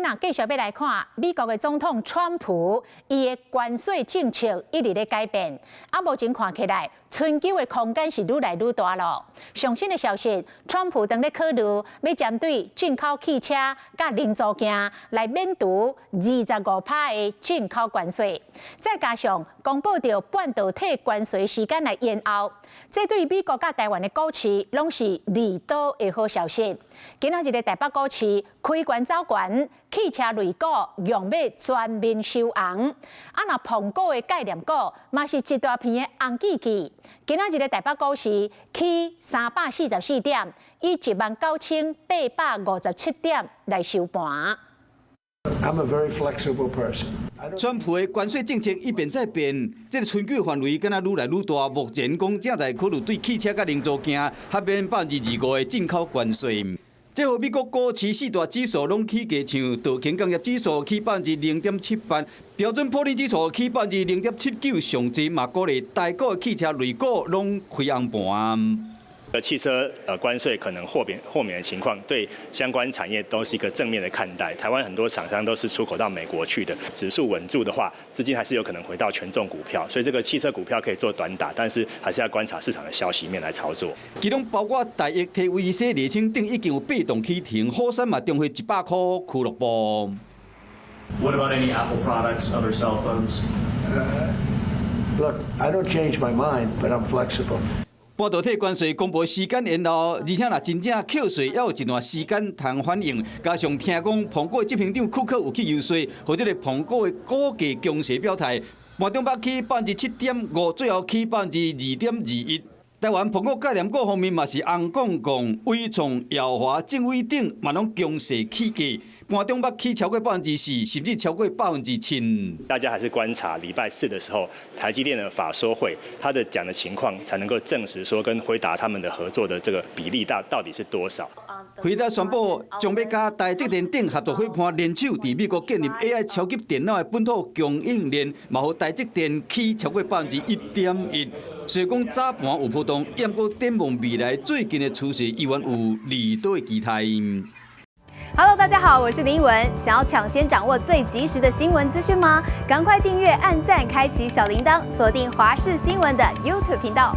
咱若繼續欲來看美國的總統川普，伊的關稅政策一直咧改變，啊，目前看起來，春秋的空間是愈來愈大囉。上新的消息，川普當咧考慮欲針對進口汽車佮零組件來免除25趴的進口關稅，再加上公布著半導體關稅時間來延後，這對美國佮台灣的股市攏是利多的好消息。今仔日的台北股市開懸走懸，汽車類股用欲全面收紅。啊，若蘋果的概念股嘛是一大片的紅記記。今仔日的台北股市起344點，以19,857點來收盤。 I'm a very flexible person. 川普的關稅政策一變再變，這個春秋範圍敢若愈來愈大。目前講正在考慮對汽車佮零組件，減免25%的進口關稅。這予美國股市四大指數攏起價，像道瓊工業指數起0.78%，標準普爾指數起0.79%，上濟嘛鼓勵台股的汽車類股攏開紅盤。汽車關稅可能豁免的情況，對相關產業都是一個正面的看待。台灣很多廠商都是出口到美國去的，指數穩住的話，資金還是有可能回到權重股票，所以這個汽車股票可以做短打，但是還是要觀察市場的消息面來操作。其中包括台益、提威西、麗清等已經有被動起停，火山嘛重回100塊俱樂部。 What about any Apple products, other cell phones? Look, I don't change my mind, but I'm flexible. 半導體關稅公布時間延後，而且若真正扣稅，猶有一段時間通反應。加上聽講蘋果執行長庫克有去遊說，予這個蘋果的股價強勢表態，盤中捌起7.5%，最後起2.21%。台灣蘋果概念股方面嘛是紅摃摃，緯創、耀華、正偉等嘛攏強勢起價，盤中捌起超過4%，甚至超過7%。大家還是觀察禮拜四的時候，台積電的法說會，他的講的情況，才能夠證實說跟輝達他們的合作的這個比例到底是多少。輝達宣布將欲佮台積電等合作夥伴聯手，佇美國建立 AI 超級電腦的本土供應鏈，嘛予台積電起超過1.1%。雖講早盤有波動，毋過展望未來最近的趨勢，依然有利多的期待。 Hello，大家好，我是林文。想要搶先掌握最及時的新聞資訊嗎？趕快訂閱、按讚、開啟小鈴鐺，鎖定華視新聞的 YouTube 頻道。